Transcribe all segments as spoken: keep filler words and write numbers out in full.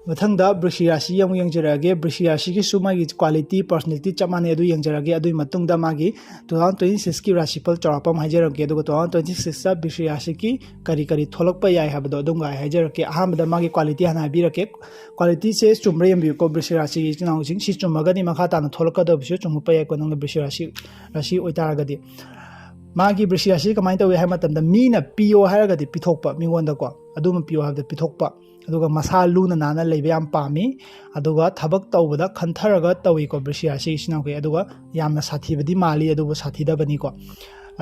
ꯃꯊꯪꯗ ꯕ꯭ꯔꯤꯁꯤ ꯔꯥꯁꯤ ꯑꯃꯨꯛ ꯌꯦꯡꯖꯔꯛꯑꯒꯦ꯫ ꯕ꯭ꯔꯤꯁꯤ ꯔꯥꯁꯤꯒꯤꯁꯨ ꯃꯥꯒꯤ quality, personality ꯆꯞ ꯃꯥꯟꯅꯩ, ꯑꯗꯨ ꯌꯦꯡꯖꯔꯛꯑꯒꯦ꯫ ꯑꯗꯨꯒꯤ ꯃꯇꯨꯡꯗ ꯃꯥꯒꯤ two thousand twenty sixꯀꯤ ꯔꯥꯁꯤꯐꯜ ꯆꯥꯎꯔꯥꯛꯄ ꯑꯃ ꯍꯥꯏꯖꯔꯛꯀꯦ꯫ ꯑꯗꯨꯒ two thousand twenty sixꯇ ꯕ꯭ꯔꯤꯁꯤ ꯔꯥꯁꯤꯒꯤ ꯀꯔꯤ ꯀꯔꯤ ꯊꯣꯛꯂꯛꯄ ꯌꯥꯏ ꯍꯥꯏꯕꯗꯣ ꯑꯗꯨꯝꯒ ꯑꯩ ꯍꯥꯏꯖꯔꯛꯀꯦ꯫ ꯑꯍꯥꯟꯕꯗ ꯃꯥꯒꯤ quality ꯍꯥꯟꯅ ꯍꯥꯏꯕꯤꯔꯛꯀꯦ꯫ Qualityꯁꯦ ꯆꯨꯝꯕ꯭ꯔꯥ ꯌꯦꯡꯕꯤꯌꯨꯀꯣ, ꯕ꯭ꯔꯤꯁꯤ ꯔꯥꯁꯤꯒꯤ ꯏꯆꯤꯟ ꯏꯅꯥꯎꯁꯤꯡ꯫ ꯁꯤ ꯆꯨꯝꯃꯒꯗꯤ ꯃꯈꯥ ꯇꯥꯅ ꯊꯣꯛꯂꯛꯀꯗꯕꯁꯨ ꯆꯨꯝꯃꯛꯄ ꯌꯥꯏꯀꯣ, ꯅꯪꯅ ꯕ꯭ꯔꯤꯁꯤ ꯔꯥꯁꯤ, ꯔꯥꯁꯤ ꯑꯣꯏꯇꯥꯔꯒꯗꯤ꯫ ꯃꯥꯒꯤ ꯕ꯭ꯔꯤꯁꯤ ꯔꯥꯁꯤ ꯀꯃꯥꯏꯅ ꯇꯧꯏ ꯍꯥꯏꯕ ꯃꯇꯝꯗ, ꯃꯤꯅ ꯄꯤꯌꯣ ꯍꯥꯏꯔꯒꯗꯤ ꯄꯤꯊꯣꯛꯄ, ꯃꯤꯉꯣꯟꯗꯀꯣ, ꯑꯗꯨꯃ ꯄꯤꯌꯣ ꯍꯥꯏꯕꯗ ꯄꯤꯊꯣꯛꯄ꯫ ꯑꯗꯨꯒ ꯃꯁꯥ ꯂꯨꯅ ꯅꯥꯟꯅ ꯂꯩꯕ ꯌꯥꯝ ꯄꯥꯝꯃꯤ꯫ ꯑꯗꯨꯒ ꯊꯕꯛ ꯇꯧꯕꯗ ꯈꯟꯊꯔꯒ ꯇꯧꯏꯀꯣ ꯕ꯭ꯔꯤꯁꯤ ꯔꯥꯁꯤ ꯏꯆꯤꯟ ꯏꯅꯥꯎꯈꯩ꯫ ꯑꯗꯨꯒ ꯌꯥꯝꯅ ꯁꯥꯊꯤꯕꯗꯤ ꯃꯥꯜꯂꯤ, ꯑꯗꯨꯕꯨ ꯁꯥꯊꯤꯗꯕꯅꯤꯀꯣ꯫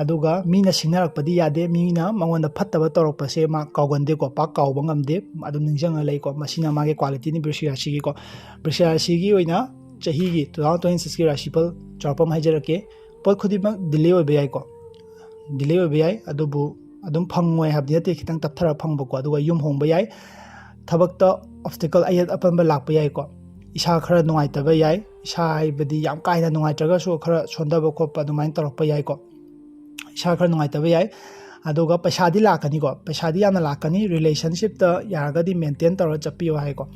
ꯑꯗꯨꯒ ꯃꯤꯅ ꯁꯤꯡꯅꯔꯛꯄꯗꯤ ꯌꯥꯗꯦ, ꯃꯤꯅ ꯃꯉꯣꯟꯗ ꯐꯠꯇꯕ ꯇꯧꯔꯛꯄꯁꯦ ꯃꯥ ꯀꯥꯎꯒꯟꯗꯦꯀꯣ, ꯄꯥꯛ ꯀꯥꯎꯕ ꯉꯝꯗꯦ, ꯑꯗꯨꯝ ꯅꯤꯡꯁꯤꯡꯉ ꯂꯩꯀꯣ꯫ ꯃꯁꯤꯅ ꯃꯥꯒꯤ qualityꯅꯤ ꯕ꯭ꯔꯤꯁꯤ ꯔꯥꯁꯤꯒꯤꯀꯣ꯫ ꯕ꯭ꯔꯤꯁꯤ ꯔꯥꯁꯤꯒꯤ ꯑꯣꯏꯅ ꯆꯍꯤꯒꯤ two thousand twenty sixꯀꯤ ꯔꯥꯁꯤꯐꯜ ꯆꯥꯎꯔꯥꯛꯄ ꯑꯃ ꯍꯥꯏꯖꯔꯛꯀꯦ꯫ ꯄꯣꯠ ꯈꯨꯗꯤꯡꯃꯛ delay ꯑꯣꯏꯕ ꯌꯥꯏꯀꯣ, delay ꯑꯣꯏꯕ ꯌꯥꯏ, ꯑꯗꯨꯕꯨ ꯑꯗꯨꯝ ꯐꯪꯉꯣꯏ ꯍꯥꯏꯕꯗꯤ ꯅꯠꯇꯦ, ꯈꯤꯇꯪ ꯇꯞꯊꯔ ꯐꯪꯕꯀꯣ꯫ ꯑꯗꯨꯒ ꯌꯨꯝ ꯍꯣꯡꯕ ꯌꯥꯏ, ꯊꯕꯛꯇ obstacle, ꯑꯌꯦꯠ ꯑꯄꯟꯕ ꯂꯥꯛꯄ ꯌꯥꯏꯀꯣ꯫ ꯏꯁꯥ ꯈꯔ ꯅꯨꯡꯉꯥꯏꯇꯕ ꯌꯥꯏ, ꯏꯁꯥ ꯍꯥꯏꯕꯗꯤ ꯌꯥꯝ ꯀꯥ ꯍꯦꯟꯅ ꯅꯨꯡꯉꯥꯏꯇ꯭ꯔꯒꯁꯨ ꯈꯔ ꯁꯣꯟꯊꯕ ꯈꯣꯠꯄ ꯑꯗꯨꯃꯥꯏꯅ ꯇꯧꯔꯛꯄ ꯌꯥꯏꯀꯣ꯫ ꯏꯁꯥ ꯈꯔ ꯅꯨꯡꯉꯥꯏꯇꯕ ꯌꯥꯏ꯫ ꯑꯗꯨꯒ ꯄꯩꯁꯥꯗꯤ ꯂꯥꯛꯀꯅꯤꯀꯣ, ꯄꯩꯁꯥꯗꯤ ꯌꯥꯝꯅ ꯂꯥꯛꯀꯅꯤ꯫ Relationshipꯇ ꯌꯥꯔꯒꯗꯤ maintain ꯇꯧꯔꯒ ꯆꯠꯄꯤꯌꯨ ꯍꯥꯏꯀꯣ,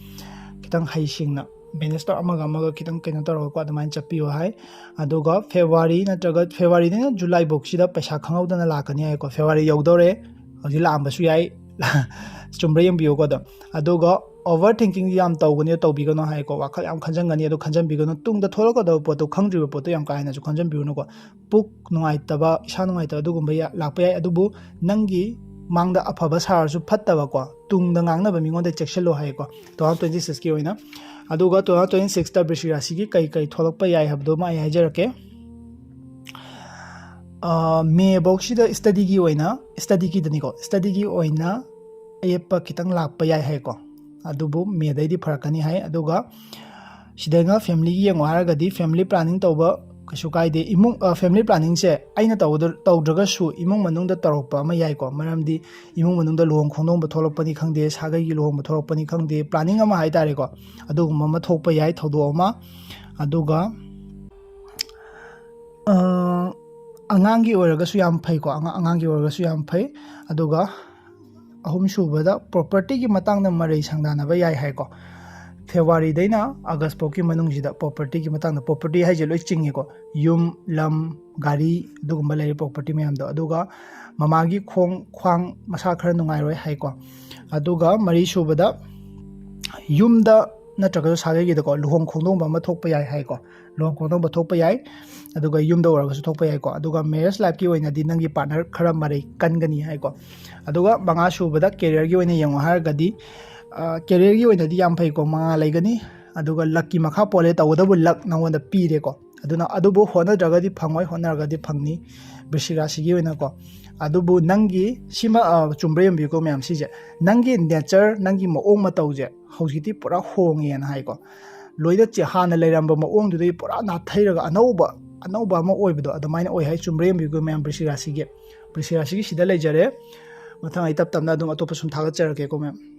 ꯈꯤꯇꯪ ꯍꯩꯁꯤꯡꯅ manage ꯇꯧꯔ ꯑꯃꯒ ꯑꯃꯒ ꯈꯤꯇꯪ ꯀꯩꯅꯣ ꯇꯧꯔꯒꯀꯣ, ꯑꯗꯨꯃꯥꯏꯅ ꯆꯠꯄꯤꯌꯨ ꯍꯥꯏ꯫ ꯑꯗꯨꯒ February ꯅꯠꯇ꯭ꯔꯒ Februaryꯗꯩꯅ July ꯐꯥꯎꯁꯤꯗ ꯄꯩꯁꯥ ꯈꯪꯍꯧꯗꯅ ꯂꯥꯛꯀꯅꯤ ꯍꯥꯏꯀꯣ꯫ February ꯌꯧꯗꯧꯔꯦ, ꯍꯧꯖꯤꯛ ꯂꯥꯛꯑꯝꯕꯁꯨ ꯌꯥꯏ꯫ ꯆꯨꯝꯕ꯭ꯔꯥ ꯌꯦꯡꯕꯤꯌꯨꯀꯣ ꯑꯗꯣ꯫ ꯑꯗꯨꯒ over thinkingꯗꯤ ꯌꯥꯝ ꯇꯧꯒꯅꯤ, ꯇꯧꯕꯤꯒꯅꯨ ꯍꯥꯏꯀꯣ꯫ ꯋꯥꯈꯜ ꯌꯥꯝ ꯈꯟꯖꯟꯒꯅꯤ, ꯑꯗꯣ ꯈꯟꯖꯟꯕꯤꯒꯅꯨ꯫ ꯇꯨꯡꯗ ꯊꯣꯛꯂꯛꯀꯗꯕ ꯄꯣꯠꯇꯣ, ꯈꯪꯗ꯭ꯔꯤꯕ ꯄꯣꯠꯇꯣ ꯌꯥꯝ ꯀꯥ ꯍꯦꯟꯅꯁꯨ ꯈꯟꯖꯟꯕꯤꯔꯨꯅꯨꯀꯣ꯫ ꯄꯨꯛ ꯅꯨꯡꯉꯥꯏꯇꯕ, ꯏꯁꯥ ꯅꯨꯡꯉꯥꯏꯇꯕ ꯑꯗꯨꯒꯨꯝꯕ ꯌꯥ-, ꯂꯥꯛꯄ ꯌꯥꯏ꯫ ꯑꯗꯨꯕꯨ ꯅꯪꯒꯤ ꯃꯥꯡꯗ ꯑꯐꯕ ꯁꯥꯔꯁꯨ ꯐꯠꯇꯕꯀꯣ, ꯇꯨꯡꯗ ꯉꯥꯡꯅꯕ ꯃꯤꯉꯣꯟꯗ ꯆꯦꯛꯁꯤꯜꯂꯣ ꯍꯥꯏꯀꯣ, two thousand twenty sixꯀꯤ ꯑꯣꯏꯅ꯫ ꯑꯗꯨꯒ two thousand twenty sixꯇ ꯕ꯭ꯔꯤꯁꯤ ꯔꯥꯁꯤꯒꯤ ꯀꯩ ꯀꯩ ꯊꯣꯛꯂꯛꯄ ꯌꯥꯏ ꯍꯥꯏꯕꯗꯨꯃ ꯑꯩ ꯍꯥꯏꯖꯔꯛꯀꯦ꯫ ꯑ, May ꯐꯥꯎꯁꯤꯗ studyꯒꯤ ꯑꯣꯏꯅ, studyꯒꯤꯗꯅꯤꯀꯣ, studyꯒꯤ ꯑꯣꯏꯅ ꯑꯌꯦꯠꯄ ꯈꯤꯇꯪ ꯂꯥꯛꯄ ꯌꯥꯏ ꯍꯥꯏꯀꯣ꯫ ꯑꯗꯨꯕꯨ Mayꯗꯩꯗꯤ ꯐꯔꯛꯀꯅꯤ ꯍꯥꯏ꯫ ꯑꯗꯨꯒ ꯁꯤꯗꯅ familyꯒꯤ ꯌꯦꯡꯉꯣ ꯍꯥꯏꯔꯒꯗꯤ, family planning ꯇꯧꯕ ꯀꯩꯁꯨ ꯀꯥꯏꯗꯦ꯫ ꯏꯃꯨꯡ, ꯑ, family planningꯁꯦ ꯑꯩꯅ ꯇꯧꯗ-, ꯇꯧꯗ꯭ꯔꯒꯁꯨ ꯏꯃꯨꯡ ꯃꯅꯨꯡꯗ ꯇꯧꯔꯛꯄ ꯑꯃ ꯌꯥꯏꯀꯣ꯫ ꯃꯔꯝꯗꯤ ꯏꯃꯨꯡ ꯃꯅꯨꯡꯗ ꯂꯨꯍꯣꯡ ꯈꯣꯡꯗꯣꯡꯕ ꯊꯣꯛꯂꯛꯄꯅꯤ ꯈꯪꯗꯦ, ꯁꯥꯒꯩꯒꯤ ꯂꯨꯍꯣꯡꯕ ꯊꯣꯛꯂꯛꯄꯅꯤ ꯈꯪꯗꯦ, planning ꯑꯃ ꯍꯥꯏ ꯇꯥꯔꯦꯀꯣ, ꯑꯗꯨꯒꯨꯝꯕ ꯑꯃ ꯊꯣꯛꯄ ꯌꯥꯏ, ꯊꯧꯗꯣꯛ ꯑꯃ꯫ ꯑꯗꯨꯒ, ꯑ, ꯑꯉꯥꯡꯒꯤ ꯑꯣꯏꯔꯒꯁꯨ ꯌꯥꯝ ꯐꯩꯀꯣ, ꯑꯉꯥꯡ, ꯑꯉꯥꯡꯒꯤ ꯑꯣꯏꯔꯒꯁꯨ ꯌꯥꯝ ꯐꯩ꯫ ꯑꯗꯨꯒ ꯑꯍꯨꯝꯁꯨꯕꯗ propertyꯒꯤ ꯃꯇꯥꯡꯗ ꯃꯔꯩ ꯁꯪꯗꯥꯅꯕ ꯌꯥꯏ ꯍꯥꯏꯀꯣ꯫ Februaryꯗꯩꯅ August ꯐꯥꯎꯒꯤ ꯃꯅꯨꯡꯁꯤꯗ propertyꯒꯤ ꯃꯇꯥꯡꯗ, property ꯍꯥꯏꯁꯦ ꯂꯣꯏ ꯆꯤꯡꯉꯦꯀꯣ, ꯌꯨꯝ, ꯂꯝ, ꯒꯥꯔꯤ, ꯑꯗꯨꯒꯨꯝꯕ ꯂꯩꯔꯦ property ꯃꯌꯥꯝꯗꯣ꯫ ꯑꯗꯨꯒ ꯃꯃꯥꯒꯤ ꯈꯣꯡ, ꯈ꯭ꯋꯥꯡ, ꯃꯁꯥ ꯈꯔ ꯅꯨꯡꯉꯥꯏꯔꯣꯏ ꯍꯥꯏꯀꯣ꯫ ꯑꯗꯨꯒ ꯃꯔꯤꯁꯨꯕꯗ ꯌꯨꯝꯗ ꯅꯠꯇ꯭ꯔꯒꯁꯨ ꯁꯥꯒꯩꯒꯤꯗꯀꯣ ꯂꯨꯍꯣꯡ ꯈꯣꯡꯗꯣꯡꯕ ꯑꯃ ꯊꯣꯛꯄ ꯌꯥꯏ ꯍꯥꯏꯀꯣ꯫ ꯂꯨꯍꯣꯡ ꯈꯣꯡꯗꯣꯡꯕ ꯊꯣꯛꯄ ꯌꯥꯏ, ꯑꯗꯨꯒ ꯌꯨꯝꯗ ꯑꯣꯏꯔꯒꯁꯨ ꯊꯣꯛꯄ ꯌꯥꯏꯀꯣ꯫ ꯑꯗꯨꯒ marriage lifeꯀꯤ ꯑꯣꯏꯅꯗꯤ ꯅꯪꯒꯤ partner ꯈꯔ ꯃꯔꯩ ꯀꯟꯒꯅꯤ ꯍꯥꯏꯀꯣ꯫ ꯑꯗꯨꯒ ꯃꯉꯥꯁꯨꯕꯗ careerꯒꯤ ꯑꯣꯏꯅ ꯌꯦꯡꯉꯨ ꯍꯥꯏꯔꯒꯗꯤ, ꯑ, careerꯒꯤ ꯑꯣꯏꯅꯗꯤ ꯌꯥꯝ ꯐꯩꯀꯣ, ꯃꯉꯥ ꯂꯩꯒꯅꯤ꯫ ꯑꯗꯨꯒ luckꯀꯤ ꯃꯈꯥ ꯄꯣꯜꯂꯦ, ꯇꯧꯒꯗꯕ luck ꯅꯉꯣꯟꯗ ꯄꯤꯔꯦꯀꯣ꯫ ꯑꯗꯨꯅ ꯑꯗꯨꯕꯨ ꯍꯣꯠꯅꯗ꯭ꯔꯒꯗꯤ ꯐꯪꯉꯣꯏ, ꯍꯣꯠꯅꯔꯒꯗꯤ ꯐꯪꯅꯤ ꯕ꯭ꯔꯤꯁꯤꯛ ꯔꯥꯁꯤꯒꯤ ꯑꯣꯏꯅꯀꯣ꯫ ꯑꯗꯨꯕꯨ ꯅꯪꯒꯤ ꯁꯤꯃ, ꯑ, ꯆꯨꯝꯕ꯭ꯔꯥ ꯌꯦꯡꯕꯤꯌꯨꯀꯣ ꯃꯌꯥꯝ, ꯁꯤꯁꯦ ꯅꯪꯒꯤ nature, ꯅꯪꯒꯤ ꯃꯑꯣꯡ ꯃꯇꯧꯁꯦ ꯍꯧꯖꯤꯛꯇꯤ ꯄꯨꯔꯥ ꯍꯣꯡꯉꯦꯅ ꯍꯥꯏꯀꯣ꯫ ꯂꯣꯏꯅ ꯆꯦ-, ꯍꯥꯟꯅ ꯂꯩꯔꯝꯕ ꯃꯑꯣꯡꯗꯨꯗꯒꯤ ꯄꯨꯔꯥ ꯅꯥꯊꯩꯔꯒ ꯑꯅꯧꯕ, ꯑꯅꯧꯕ ꯑꯃ ꯑꯣꯏꯕꯗꯣ ꯑꯗꯨꯃꯥꯏꯅ ꯑꯣꯏ ꯍꯥꯏ꯫ ꯆꯨꯝꯕ꯭ꯔꯥ ꯌꯦꯡꯕꯤꯌꯨꯀꯣ ꯃꯌꯥꯝ, ꯕ꯭ꯔꯤꯁꯤꯛ ꯔꯥꯁꯤꯒꯤ, ꯕ꯭ꯔꯤꯁꯤꯛ ꯔꯥꯁꯤꯒꯤ ꯁꯤꯗ ꯂꯩꯖꯔꯦ꯫ ꯃꯊꯪ ꯑꯩ ꯇꯞ ꯇꯞꯅ ꯑꯗꯨꯝ ꯑꯇꯣꯞꯄ ꯁꯨꯝ ꯊꯥꯒꯠꯆꯔꯛꯀꯦꯀꯣ ꯃꯌꯥꯝ꯫